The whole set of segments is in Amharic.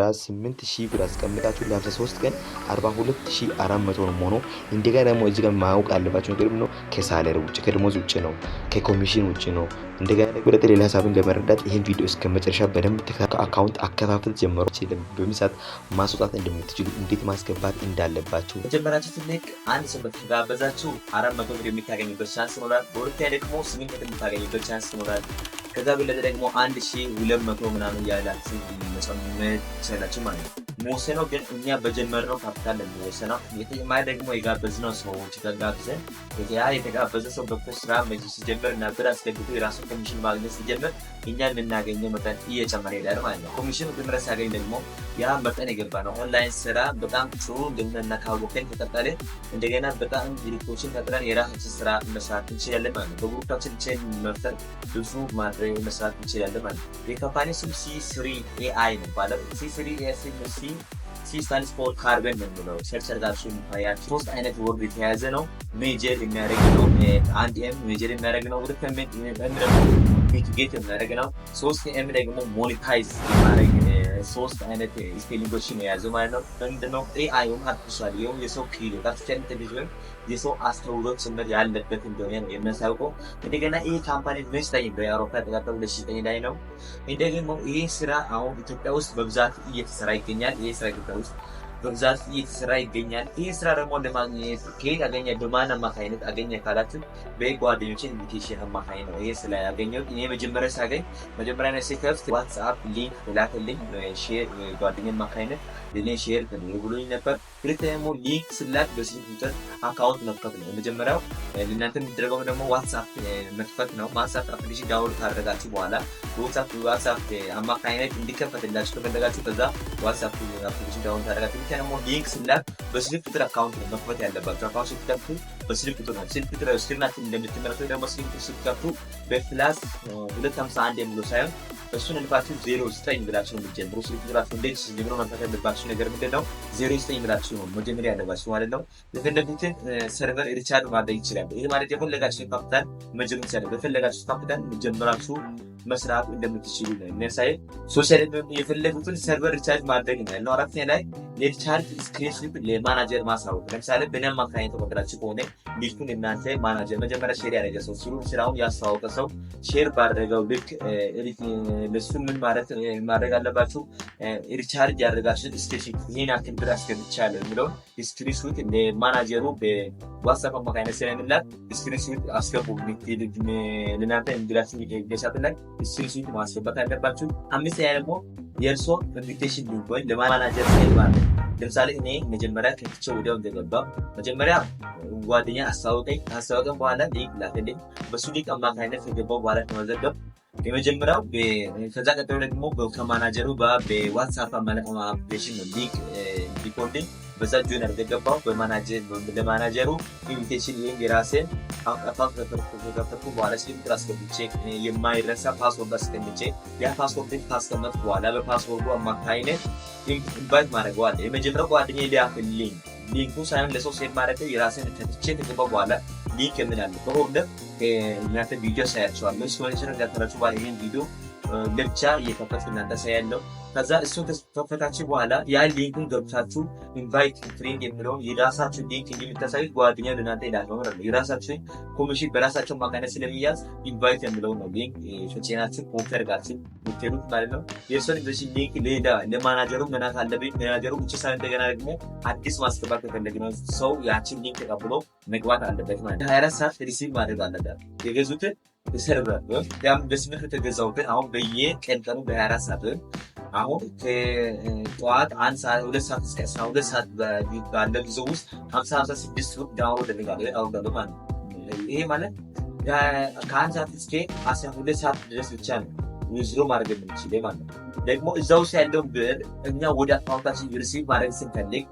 8,000 ብር አስቀምጣችሁ ለ53 ቀን 42,400 ነው ሆኖ። እንደገና ደግሞ እዚህ ጋር ማወቅ ያለባችሁ ነገር ምንድነው? ከ salary ውጭ፣ ከደሞዝ ውጭ ነው፣ ከኮሚሽን ውጭ ነው። እንደገና ደግሞ ሌላ ሀሳብን ለመረዳት ይህን ቪዲዮ እስከ መጨረሻ በደንብ ከ account አከፋፈት ጀምሮ በምን ሰዓት ማስወጣት እንደምትችሉ፣ እንዴት ማስገባት እንዳለባችሁ። መጀመሪያችሁ ትልቅ አንድ ሰው በተጋበዛችሁ 400 ብር የምታገኙበት chance ይኖራል። በሁለተኛ ደግሞ 800 የምታገኙበት chance ይኖራል። ከዛ በለጠ ደግሞ 1200 ምናምን እያላችሁ መጨመር ትችላላችሁ ማለት ነው። መወሰነው ግን እኛ በጀመርነው ካፒታል ነው የሚወሰነው። የተጨማሪ ደግሞ የጋበዝነው ሰዎች ተጋብዘን ያ የተጋበዘ ሰው ገብቶ ስራ ሲጀምር እና ብር አስገብቶ የራሱን ኮሚሽን ማግኘት ሲጀምር እኛ የምናገኘው መጠን እየጨመረ ይሄዳል ማለት ነው። ኮሚሽን መጀመሪያ ሲያገኝ ደግሞ ያ መጠን የገባ ነው። ኦንላይን ስራ በጣም ጥሩ እንደሆነና ካወቅን ከቀጠልን እንደገና በጣም ድርጅቶችን ፈጥረን የራሳችን ስራ መስራት እንችላለን ማለት ነው። በ group ኣችን chain መፍጠር ብዙ ማድረግ መስራት እንችላለን ማለት ነው። የ company ስም C3 AI ነው ይባላል። C3 AI፣ C stands for carbon ነው የሚለው። Search አድርጋችሁ የሚታያችሁ ሶስት አይነት word የተያዘ ነው። Measure የሚያደርግ ነው። አንድ M measure የሚያደርግ ነው። ሁለት M ደግሞ mitigate የሚያደርግ ነው። ሶስት M ደግሞ monetize የሚያደርግ ሶስት አይነት spelling ኦችን የያዘው ማለት ነው። ምንድነው? AI ወይም artificial ወይም የሰው ክህሎት፣ artificial intelligence ወይም የሰው አስተውሎት ጭምር ያለበት እንደሆነ ነው የሚያሳውቀው። እንደገና ይህ company መች ላይ በአውሮፓ አቆጣጠር 2009 ላይ ነው። እንደገና ይህ ስራ አሁን ኢትዮጵያ ውስጥ በብዛት እየተሰራ ይገኛል። ይህ ስራ ኢትዮጵያ ውስጥ በብዛት እየተሰራ ይገኛል። ይህ ስራ ደግሞ ለማግኘት ከየት አገኘ፣ በማን አማካኝነት አገኘ ካላችሁ በጓደኞች invitation አማካኝ ነው ይህ ስራ ያገኘሁት። እኔ መጀመሪያ ሳገኝ፣ መጀመሪያ ላይ ሲከፍት WhatsApp link ላከልኝ፣ share ጓደኛ አማካኝነት ለእኔ share ተደርጎልኝ ነበር። ሁለተኛ ደግሞ link ስላክ በስልክ ቁጥር account መክፈት ነው። የመጀመሪያው ለእናንተ የሚደረገው ደግሞ WhatsApp መክፈት ነው። WhatsApp application download ካደረጋችሁ በኋላ WhatsApp አማካኝነት እንዲከፈትላችሁ ከፈለጋችሁ ከዛ WhatsApp application download ታደረጋችሁ። ብቻ ደግሞ link ስላክ በስልክ ቁጥር account ነው መክፈት ያለባችሁ። Account ስትከፍቱ በስልክ ቁጥር ነው። ስልክ ቁጥር screen ኣችን እንደምትመለከቱ ደግሞ ስልክ ቁጥር ስትከፍቱ በ +251 የሚለው ሳይሆን እሱን ልፋችሁ 09 ብላችሁ ነው የምትጀምሩ። ስልክ ቁጥራችሁ እንዴት ጀምሮ መምታት ያለባችሁ ነገር ምንድን ነው? 09 ብላችሁ ነው መጀመሪያ ያለባችሁ ማለት ነው። የፈለጉትን server recharge ማድረግ ይችላል። ይህ ማለት የፈለጋችሁን ካፒታል መጀመር ይችላል። በፈለጋችሁ ካፒታል ጀምራችሁ መስራት እንደምትችሉ ነው የሚያሳይ። ሶሻል የፈለጉትን server recharge ማድረግ ነው ያለው። አራተኛ ላይ የ recharge screenshot ለ manager ማሳወቅ። ለምሳሌ በእኔ አማካኝነት ተቆጥራችሁ ከሆነ link ኡን እናንተ ማናጀር መጀመሪያ share ያደረገ ሰው ሲሉ ስራውን ያስተዋወቀ ሰው share ባደረገው ልክ ለሱ ምን ማለት ማድረግ አለባችሁ? Recharge ያደረጋችሁን screenshot፣ ይህን ያክል ብር አስገብቻለሁ የሚለውን screenshot ለ manager ኡ በ WhatsApp አማካኝነት ስለሚላክ screenshot አስገቡ። ለእናንተ እንዲላችሁ ገሻትላክ screenshot ማስገባት አለባችሁ። አምስተኛ ደግሞ የእርሶ invitation link ወይ ለ manager send ማለት። ለምሳሌ እኔ መጀመሪያ ከፍቼ ወዲያው እንደገባ መጀመሪያ ጓደኛ አስተዋወቀኝ። ካስተዋወቀን በኋላ link ላከልኝ። በሱ link አማካኝነት ከገባው በኋላ ተመዘገብ የመጀመሪያው። ከዛ ቀጥሎ ደግሞ ከማናጀሩ በ WhatsApp application ነው link ሪኮርዲንግ፣ በዛ join አድርገህ ገባሁ። ለ manager ኡ invitation link የራሴን account ከከፈትኩ በኋላ ስልክ ቁጥር አስገብቼ የማይረሳ password አስቀምጬ ያ password ን ካስቀመጥኩ በኋላ በ password ኡ አማካኝነት invite ማድረገዋል። የመጀመሪያው ጓደኛዬ ሊያክልኝ link ኡ ሳይሆን ለሰው send ማድረግ የራሴን ከፍቼ ከገባሁ በኋላ link የምናለ በ order እናንተ ቪዲዮ ሳያቸዋለሁ። እሱ እንዳታላችሁ በኋላ ይህን ቪዲዮ ለብቻ እየከፈትኩ እናንተ ሳያለው። ከዛ እሱን ከከፈታችሁ በኋላ ያ link ኡን ገብታችሁ invite friend የሚለውን የራሳችሁ link እንደምታሳዩት ጓደኛ ለእናንተ ይላል ማለት ነው። የራሳችሁን ኮሚሽን በራሳቸው አማካኝነት ስለሚያዝ invite የሚለው ነው link ተጭናችሁ ኮምፒውተር ጋር የምትሄዱት ማለት ነው። የእርሶን invitation link ሌላ ለማናጀሩ መናት አለብኝ። ማናጀሩ ብቻ ሳይሆን እንደገና ደግሞ አዲስ ማስገባት ከፈለግነው ሰው ያችን link ተቀብሎ መግባት አለበት ማለት ነው። 24 ሰዓት receive ማድረግ አለበት የገዙትን server። ያም በስምህ የተገዛውትን አሁን በየቀን ቀኑ በ24 ሰዓት ወይም አሁን ከጠዋት 1 ሰዓት 2 ሰዓት እስከ 12 ሰዓት ባለ ጊዜ ውስጥ 50 56 ብር download አደርጋለሁ አወርዳለሁ ማለት ነው። ይሄ ማለት ከ1 ሰዓት እስከ 12 ሰዓት ድረስ ብቻ ነው withdraw ማድረግ የምንችል ማለት ነው። ደግሞ እዛ ውስጥ ያለውን ብር እኛ ወደ account ኣችን receive ማድረግ ስንፈልግ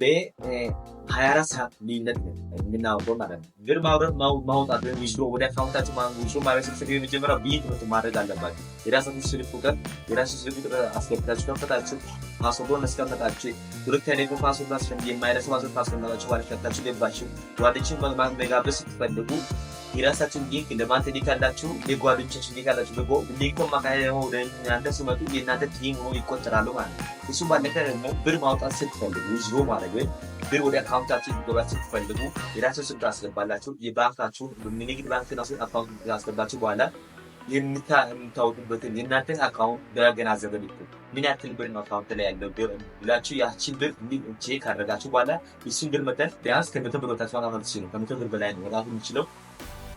በ24 ሰዓት ልዩነት ነው የምናወርደው ማለት ነው። ብር ማውጣት ወይም withdraw ወደ account ኣችን withdraw ማድረግ ስትፈልጉ የመጀመሪያው ቢት ማድረግ አለባችሁ። የራሳችሁ ስልክ ቁጥር የራሳችሁ ስልክ ቁጥር አስገብታችሁ ከፈታችሁ password ኡን አስቀመጣችሁ። ሁለተኛ ደግሞ password የማይረሳ password ካስቀመጣችሁ በኋላ ከፍታችሁ ገባችሁ። ጓደኞችን መጋበዝ ስትፈልጉ የራሳችሁን link ለማን ትልካላችሁ? ለጓደኞቻችሁ ትልካላችሁ። Link ኡ አማካኝ ደግሞ ወደ እናንተ ሲመጡ የእናንተ team ሆኖ ይቆጠራሉ ማለት ነው። እሱ ባለፈ ደግሞ ብር ማውጣት ስትፈልጉ፣ withdraw ማድረግ ወይም ብር ወደ account ኣችሁ እንዲገባ ስትፈልጉ የራሳችሁ ስም ታስገባላችሁ። የባንካችሁን ንግድ ባንክ account ታስገባችሁ በኋላ የምታወጡበትን የእናንተን account በያገናዘበ ልኩ ምን ያክል ብር ነው account ላይ ያለው ብላችሁ ያቺን ብር check ካደረጋችሁ በኋላ እሱን ብር መጠን ቢያንስ ከ100 ብር በታች ማውጣት ትችሉ፣ ከ100 ብር በላይ ነው መውጣት የሚችለው።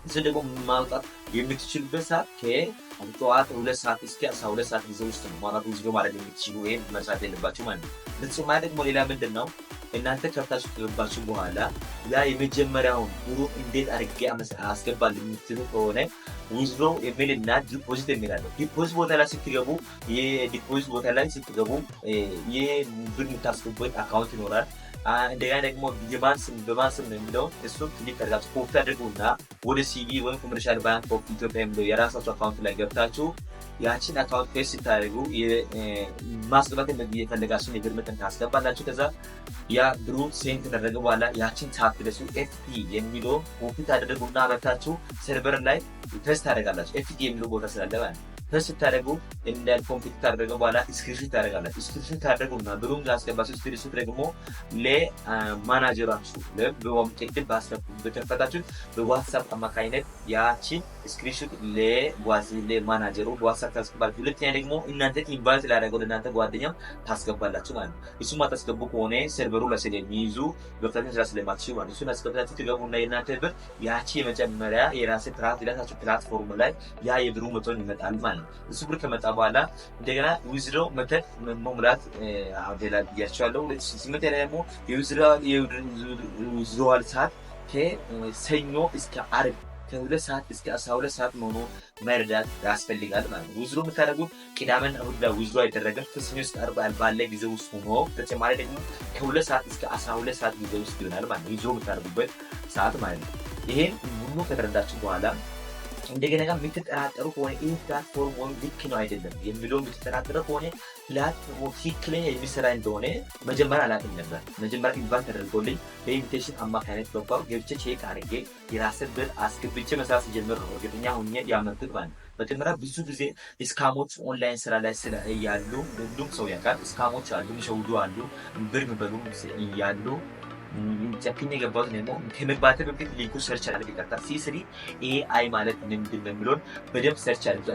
እሱን ደግሞ ማውጣት የምትችሉበት ሰዓት ከጠዋት 2 ሰዓት እስከ 12 ሰዓት ጊዜ ውስጥ ነው ማውጣት፣ withdraw ማድረግ የምትችሉ። ይሄን መርሳት የለባችሁ ማለት ነው። በተጨማሪ ደግሞ ሌላ ምንድን ነው? እናንተ ከፍታችሁ ከገባችሁ በኋላ ያ የመጀመሪያውን ብሩ እንዴት አድርጌ አስገባለሁ የምትሉ ከሆነ withdraw የሚል እና deposit የሚል አለው። Deposit ቦታ ላይ ስትገቡ የ deposit ቦታ ላይ ስትገቡ የብር የምታስገቡበት account ይኖራል። እንደገና ደግሞ የማን ስም፣ በማን ስም ነው የሚለውን እሱን click አድርጋችሁ ኮፒ አድርጉና ወደ CBE ወይም Commercial Bank of Ethiopia የሚለው የራሳችሁ account ላይ ገብታችሁ ያችን account paste ስታደርጉ ማስገባት የፈለጋችሁን የብር መጠን ታስገባላችሁ። ከዛ ያ ብሩ send ከተደረገ በኋላ ያችን ሳትረሱ FT የሚለው ኮፒ ታደርጉና መታችሁ server ላይ paste ታደርጋላችሁ። FT የሚለው ቦታ ስላለ ማለት ነው። Paste ስታደርጉ እንደ complete ካደረገ በኋላ screenshot ታደርጋላችሁ። Screenshot ታደርጉና ብሩን ላስገባችሁ screenshot ደግሞ ለማናጀራችሁ ቅድም በከፈታችሁት በ WhatsApp አማካኝነት ያቺን screenshot ለማናጀሩ በ WhatsApp ታስገባላችሁ። ሁለተኛ ደግሞ እናንተ invite ላደረገው ለእናንተ ጓደኛም ታስገባላችሁ ማለት ነው። እሱ ማታስገቡ ከሆነ server ኡ ላይ ስለሚይዙ ገብታችሁ ስራ ስለማትችሉ ማለት ነው። እሱን አስገብታችሁ ትገቡና የእናንተ ብር ያቺ የመጀመሪያ የራሳችሁ platform ላይ ያ የብሩ መጠን ይመጣል ማለት ነው። እሱ ብር ከመጣ በኋላ እንደገና withdraw መተን መሙላት ሌላ ብያቸዋለሁ። ስምንት ላይ ደግሞ የ withdrawal ሰዓት ከሰኞ እስከ ዓርብ ከ2 ሰዓት እስከ 12 ሰዓት መሆኑ መረዳት ያስፈልጋል ማለት ነው። Withdraw የምታደርጉት ቅዳሜና እሑድ ላይ withdraw አይደረግም። ከሰኞ እስከ ዓርብ ባለ ጊዜ ውስጥ ሆኖ ተጨማሪ ደግሞ ከ2 ሰዓት እስከ 12 ሰዓት ጊዜ ውስጥ ይሆናል ማለት ነው። Withdraw የምታደርጉበት ሰዓት ማለት ነው። ይሄን ሁሉ ከተረዳችሁ በኋላ እንደገና ጋር የምትጠራጠሩ ከሆነ፣ ይህ platform ወይም ልክ ነው አይደለም የሚለው የምትጠራጠሩ ከሆነ፣ platform ትክክለኛ የሚሰራ እንደሆነ መጀመሪያ አላውቅም ነበር። መጀመሪያ invite ተደርጎልኝ በ invitation አማካኝነት ገባሁ። ገብቼ check አድርጌ የራስን ብር አስገብቼ መስራት ስጀምር ነው እርግጠኛ ሆኜ ያመንኩት ማለት ነው። መጀመሪያ ብዙ ጊዜ scam ኦች ኦንላይን ስራ ላይ ያሉ ሁሉም ሰው ያውቃል። Scam ኦች አሉ፣ የሚሸውዱ አሉ፣ ብር የሚበሉ ያሉ። ጨክኜ የገባሁት ደግሞ ከመግባቴ በፊት link ኡ search አድርጌ፣ ይቅርታ፣ C3 AI ማለት ምንድን ነው የሚለውን በደንብ search አድርጌ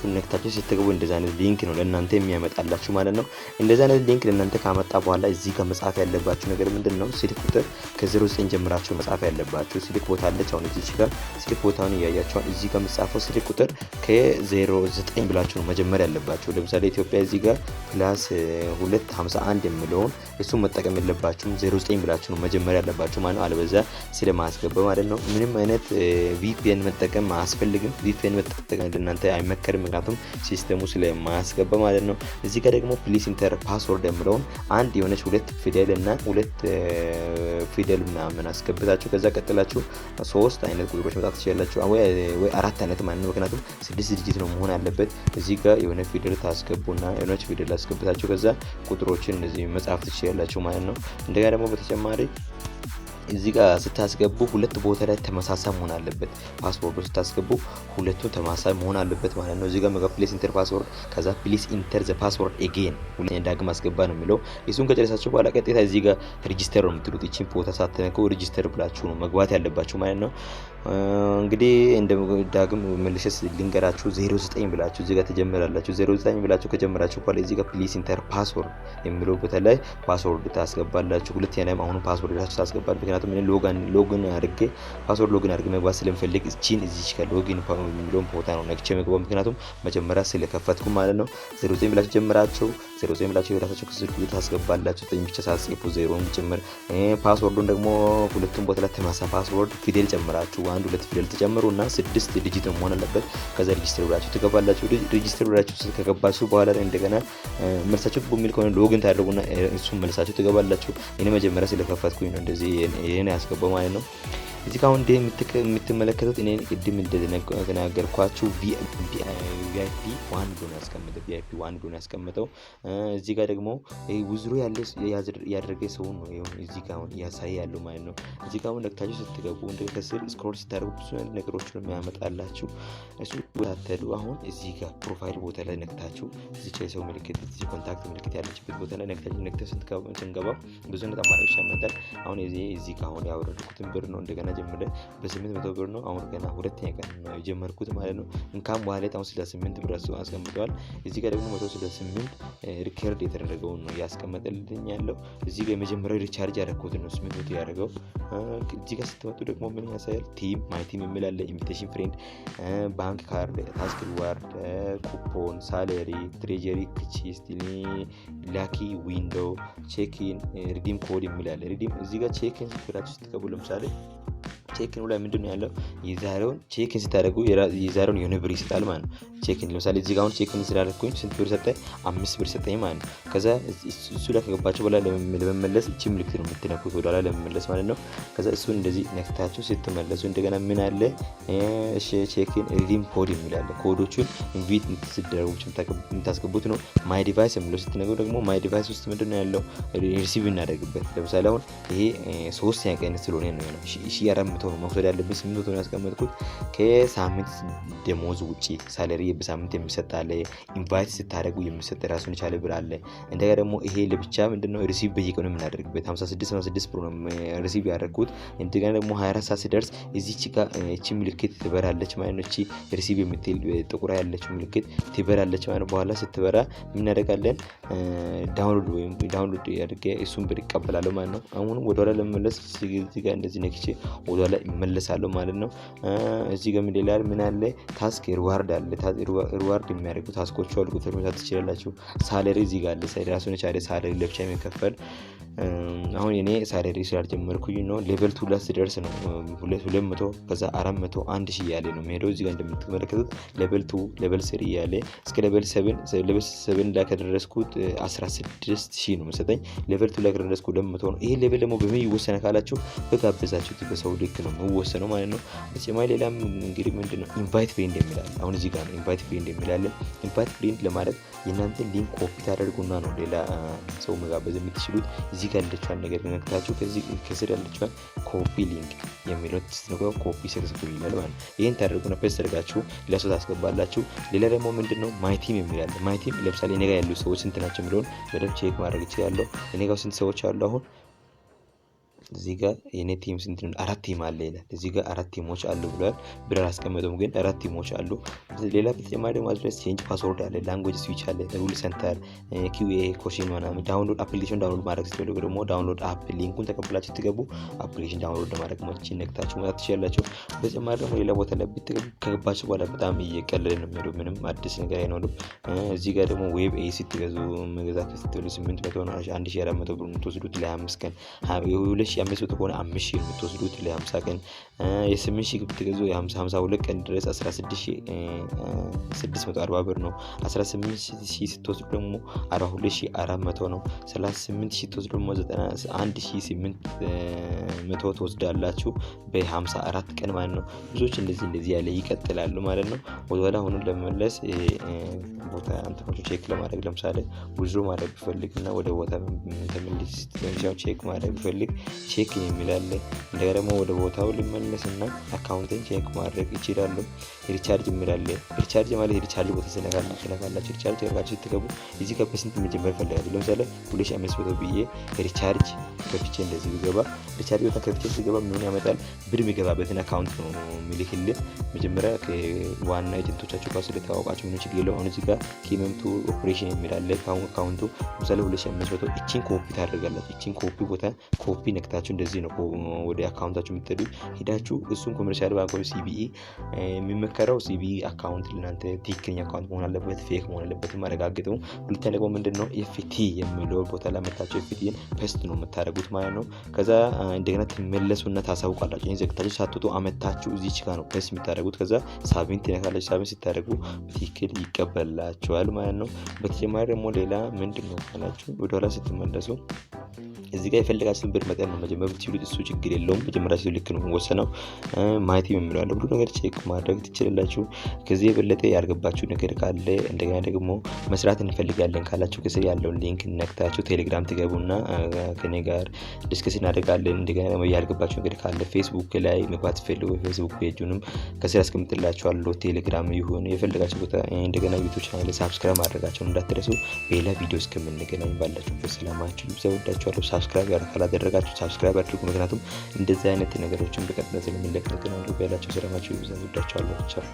ነክታችሁ ስትገቡ እንደዚህ አይነት link ነው ለእናንተ የሚያመጣላችሁ ማለት ነው። እንደዚህ አይነት link ለእናንተ ካመጣ በኋላ እዚህ ጋር መጻፍ ያለባችሁ ነገር ምንድን ነው? ስልክ ቁጥር ከ09 ጀምራችሁ መጻፍ ያለባችሁ ስልክ ቦታ አለች። አሁን እዚህ ጋር ስልክ ቦታውን እያያችኋል። እዚህ ጋር የምጻፈው ስልክ ቁጥር ከ09 ብላችሁ ነው መጀመር ያለባችሁ። ለምሳሌ ኢትዮጵያ እዚህ ጋር +251 የሚለውን እሱን መጠቀም የለባችሁም። 09 ብላችሁ ነው መጀመር ያለባችሁ ማለት ነው። አለበዛ ስለማያስገባ ማለት ነው። ምንም አይነት VPN መጠቀም አያስፈልግም። VPN መጠቀም ለእናንተ አይመከርም። ምክንያቱም system ኡ ስለማያስገባ ማለት ነው። እዚህ ጋር ደግሞ please enter password የምለውን አንድ የሆነች ሁለት ፊደል እና ሁለት ፊደል ምናምን አስገብታችሁ ከዛ ቀጥላችሁ ሶስት አይነት ቁጥሮች መጣት ትችላላችሁ፣ ወይ አራት አይነት ማለት ነው። ምክንያቱም ስድስት digit ነው መሆን ያለበት። እዚህ ጋር የሆነ ፊደል ታስገቡና የሆነች ፊደል አስገብታችሁ ከዛ ቁጥሮችን እንደዚህ መጻፍ ትችላላችሁ ማለት ነው። እንደገና ደግሞ በተጨማሪ እዚህ ጋር ስታስገቡ ሁለት ቦታ ላይ ተመሳሳይ መሆን አለበት። Password ኡ ስታስገቡ ሁለቱ ተመሳሳይ መሆን አለበት ማለት ነው። እዚህ ጋር መጋ please enter password፣ ከዛ please enter the password again፣ ሁለተኛ ዳግም አስገባ ነው የሚለው። እሱን ከጨረሳችሁ በኋላ ቀጥታ እዚህ ጋር register ነው የምትሉት። ይቺን ቦታ ሳትነኩ register ብላችሁ ነው መግባት ያለባችሁ ማለት ነው። እንግዲህ እንደ ዳግም መልሼ ልንገራችሁ፣ 09 ብላችሁ እዚህ ጋር ትጀምራላችሁ። 09 ብላችሁ ከጀመራችሁ በኋላ እዚህ ጋር please enter password የሚለው ቦታ ላይ password ታስገባላችሁ። ሁለተኛ ላይም አሁንም password ታስገባላችሁ። ምክንያቱም እኔ login አድርጌ password login አድርጌ መግባት ስለምፈልግ እቺን እዚች ጋር login የሚለውን ቦታ ነው ነክቼ መግባት፣ ምክንያቱም መጀመሪያ ስለከፈትኩ ማለት ነው። 09 ብላችሁ ጀምራችሁ፣ 09 ብላችሁ የራሳችሁ ስልክ ቁጥር ታስገባላችሁ። ዘጠኝ ብቻ ሳትጽፉ ዜሮን ጭምር። Password ኡን ደግሞ ሁለቱም ቦታ ላይ ተመሳሳይ password ፊደል ጨምራችሁ አንድ ሁለት ፊደል ተጨምሩ እና ስድስት digit መሆን አለበት። ከዛ register ብላችሁ ትገባላችሁ። Register ብላችሁ ከገባችሁ በኋላ እንደገና መልሳችሁ ግቡ የሚል ከሆነ login ታደርጉና እሱን መልሳችሁ ትገባላችሁ። እኔ መጀመሪያ ስለከፈትኩኝ ነው እንደዚህ ይሄን ያስገባው ማለት ነው። እዚህ ጋር አሁን የምትመለከቱት እኔ ቅድም እንደተናገርኳችሁ VIP 1 ብሎ ነው ያስቀመጠው። VIP 1 ብሎ ነው ያስቀመጠው። እዚህ ጋር ደግሞ withdraw ያለ ያደረገ ሰው ነው እዚህ ጋር አሁን እያሳየ ያለው ማለት ነው። እዚህ ጋር አሁን ነክታችሁ ስትገቡ እንደ ከስር scroll ስታደርጉ ብዙ አይነት ነገሮች ነው የሚያመጣላችሁ። እሱ ታተሉ አሁን እዚህ ጋር profile ቦታ ላይ ነክታችሁ እዚህ የሰው ምልክት፣ እዚህ contact ምልክት ያለችበት ቦታ ላይ ነክታችሁ ነክተን ስንገባ ብዙ አይነት አማራጮች ያመጣል። አሁን እዚህ ጋር አሁን ያወረድኩትን ብር ነው፣ እንደገና ጀምረ በ800 ብር ነው። አሁን ገና ሁለተኛ ቀን ነው የጀመርኩት ማለት ነው። Income wallet አሁን 68 ብር አስቀምጠዋል። እዚህ ጋር ደግሞ 168 record የተደረገውን ነው እያስቀመጠልኝ ያለው። እዚህ ጋር የመጀመሪያው recharge ያደረኩትን ነው 800 ያደረገው። እዚህ ጋር ስትመጡ ደግሞ ምን ያሳያል? Team፣ my team የሚል አለ። Invitation friend፣ bank card፣ task reward፣ coupon፣ salary፣ treasury chest፣ lucky window፣ check in፣ redeem code የሚል አለ። Redeem እዚህ ጋር check in ብላችሁ ስትገቡ፣ ለምሳሌ check in ላይ ምንድን ነው ያለው? የዛሬውን check in ስታደርጉ የዛሬውን የሆነ ብር ይሰጣል ማለት ነው። Check in ለምሳሌ እዚህ ጋር አሁን check in ስላደረኩኝ ስንት ብር ሰጠኝ? 5 ብር ሰጠኝ ማለት ነው። ከዛ እሱ ላይ ከገባችሁ በኋላ ለመመለስ እቺ ምልክት ነው የምትነኩት ወደኋላ ለመመለስ ማለት ነው። ከዛ እሱን እንደዚህ ነክታችሁ ስትመለሱ እንደገና ምን አለ? እሺ፣ check in redeem code የሚል አለ። ኮዶቹን invite ስትደረጉ የምታስገቡት ነው። My device የሚለው ስትነግሩ ደግሞ my device ውስጥ ምንድን ነው ያለው? Receive እናደርግበት። ለምሳሌ አሁን ይሄ ሶስተኛ ቀን ስለሆነ ነው የሆነው። 1400 ነው መውሰድ ያለብኝ፣ 800 ነው ያስቀመጥኩት። ከሳምንት ደሞዝ ውጪ salary በሳምንት የሚሰጥ አለ። Invite ስታደርጉ የሚሰጥ ራሱን የቻለ ብር አለ። እንደገና ደግሞ ይሄ ለብቻ ምንድነው receive በየቀኑ የምናደርግበት 56 56 ብር ነው receive ያደረግኩት። እንደገና ደግሞ 24 ሰዓት ሲደርስ እዚች ጋር እቺ ምልክት ትበራለች ማለት ነው። እቺ receive የምትል ጥቁር ያለችው ምልክት ትበራለች ማለት ነው። በኋላ ስትበራ ምን እናደርጋለን? Download ወይም download አድርጌ እሱን ብር እቀበላለሁ ማለት ነው። አሁንም ወደኋላ ለመመለስ እዚህ ጋር እንደዚህ ነክቼ ወደኋላ እመለሳለሁ ማለት ነው። እዚህ ጋር ምን ይላል? ምን አለ? Task reward አለ። Reward የሚያደርጉ task ኦች አሉ። ቁጥር መታት ትችላላችሁ። Salary እዚህ ጋር አለ። ራሱን የቻለ salary ለብቻ የሚከፈል። አሁን እኔ salary ስላልጀመርኩኝ ነው። Level 2 ላይ ስደርስ ነው 200፣ ከዛ 400፣ 1000 እያለ ነው የሚሄደው። እዚህ ጋር እንደምትመለከቱት level 2፣ level 3 እያለ እስከ level 7። Level 7 ላይ ከደረስኩት 16,000 ነው መሰለኝ። Level 2 ላይ ከደረስኩ 200 ነው። ይሄ level ደግሞ በምን ይወሰናል ካላችሁ በጋበዛችሁት በሰው ልክ ነው የሚወሰነው ማለት ነው። በተጨማሪ ሌላም እንግዲህ ምንድን ነው invite friend የሚል አለ። አሁን እዚህ ጋር ነው invite friend የሚል አለ። Invite friend ለማድረግ የእናንተ link copy ታደርጉና ነው ሌላ ሰው መጋበዝ የምትችሉት። እዚህ ጋር ያለችዋን ነገር ነክታችሁ ከዚህ ከስር ያለችዋን copy link የሚለው ስትነኩ copy successful ይላል ማለት ነው። ይህን ታደርጉና paste አድርጋችሁ ለሰው ታስገባላችሁ። ሌላ ደግሞ ምንድን ነው my team የሚል አለ። My team ለምሳሌ እኔ ጋር ያሉ ሰዎች ስንት ናቸው የሚለውን በደንብ check ማድረግ እችላለሁ። እኔ ጋር ስንት ሰዎች አሉ? አሁን እዚህ ጋር የኔ team ስንት ነው? አራት team አለ ይላል። እዚህ ጋር አራት team ኦች አሉ ብሏል። ብር አላስቀመጠውም ግን አራት team ኦች አሉ። ሌላ በተጨማሪ ደግሞ address change፣ password አለ፣ language switch አለ፣ role center፣ QA question ምናምን፣ download application download ማድረግ ስትፈልጉ ደግሞ download app link ኡን ተቀብላችሁ ስትገቡ application download ለማድረግ ሞችን ነክታችሁ መውጣት ትችላላችሁ። በተጨማሪ ደግሞ ሌላ ቦታ ላይ ከገባችሁ በኋላ በጣም እየቀለለ ነው የሚሄደው። ምንም አዲስ ነገር አይኖርም። እዚህ ጋር ደግሞ web ኤ ስትገዙ መግዛት ስትሉ 800 ነው፣ 1400 ብር የምትወስዱት ለ25 ቀን፣ 2500 ከሆነ 5000 የምትወስዱት ለ50 ቀን፣ የ8000 ብትገዙ የ52 ቀን ድረስ 16,640 ብር ነው። 18,000 ስትወስዱ ደግሞ 42,400 ነው። 38,000 ስትወስዱ ደግሞ 91,800 ትወስዳላችሁ በ54 ቀን ማለት ነው። ብዙዎች እንደዚህ እንደዚህ ያለ ይቀጥላሉ ማለት ነው። ወደኋላ አሁኑን ለመመለስ ቦታ እንትኖቹ check ለማድረግ፣ ለምሳሌ withdraw ማድረግ ብፈልግ እና ወደ ቦታ ተመልስ check ማድረግ ብፈልግ check የሚል አለ። እንደገና ደግሞ ወደ ቦታው ልመለስ እና account ን check ማድረግ ይችላሉ። Recharge የሚል አለ። Recharge ማለት recharge ቦታ ስነካላችሁ recharge አድርጋችሁ ስትገቡ እዚህ ጋር በስንት መጀመር ፈልጋችሁ? ለምሳሌ 2500 ብዬ recharge ከፍቼ እንደዚህ ብገባ፣ recharge ቦታ ከፍቼ ስገባ ምን ያመጣል? ብር የሚገባበትን account ነው የሚልክልን። መጀመሪያ ከዋና agent ኦቻችሁ ጋር ስለተዋወቃችሁ ምንም ችግር የለውም። አሁን እዚህ ጋር ኬመምቱ ኦፕሬሽን የሚል አለ። Account ኡ ለምሳሌ 2500 እቺን ኮፒ ታደርጋላችሁ። እቺን ኮፒ ቦታ ኮፒ ነክታችሁ እንደዚህ ነው ወደ account ኣችሁ የምትሄዱ። ሄዳችሁ እሱን Commercial Bank ወይ CBE የሚመከረው CBE account ለእናንተ ትክክለኛ account መሆን አለበት፣ fake መሆን አለበትም አረጋግጠው። ሁለተኛ ደግሞ ምንድን ነው FT የሚለው ቦታ ላይ መታችሁ FT ን paste ነው የምታደርጉት ማለት ነው። ከዛ እንደገና ትመለሱና ታሳውቃላችሁ። ይህን ዘግታችሁ ሳትወጡ አመታችሁ እዚች ጋር ነው paste የምታደርጉት። ከዛ submit ትነካላችሁ። Submit ስታደርጉ በትክክል ይቀበላችኋል ማለት ነው። በተጨማሪ ደግሞ ሌላ ምንድን ነው ካላችሁ ወደኋላ ስትመለሱ እዚህ ጋር የፈለጋችሁትን ብር መጠን ነው መጀመር ብትችሉት እሱ ችግር የለውም። መጀመሪያ ልክ ነው ወሰነው ማየት የሚለው አለ፣ ሁሉ ነገር check ማድረግ ትችላላችሁ። ከዚህ የበለጠ ያልገባችሁ ነገር ካለ፣ እንደገና ደግሞ መስራት እንፈልጋለን ካላችሁ፣ ከስር ያለውን link ነክታችሁ ቴሌግራም ትገቡና ከኔ ጋር discuss እናደርጋለን። እንደገና ደግሞ ያልገባችሁ ነገር ካለ ፌስቡክ ላይ መግባት ፈልጉ፣ ፌስቡክ page ኡንም ከስር አስቀምጥላችኋለሁ። ቴሌግራም ይሁን የፈለጋችሁ ቦታ፣ እንደገና ዩቱብ channel subscribe ማድረጋቸውን እንዳትረሱ። በሌላ ቪዲዮ እስከምንገናኝ ባላችሁበት ሰላማችሁ ይብዛ። ወዳችኋለሁ። Subscribe ካላደረጋችሁ subscribe አድርጉ። ምክንያቱም እንደዚህ አይነት ነገሮችን በቀጥታ ስለሚለቀቅ ነው። ያላቸው ሰላማችሁ ይብዛ። ወዳችኋለሁ። ቻው።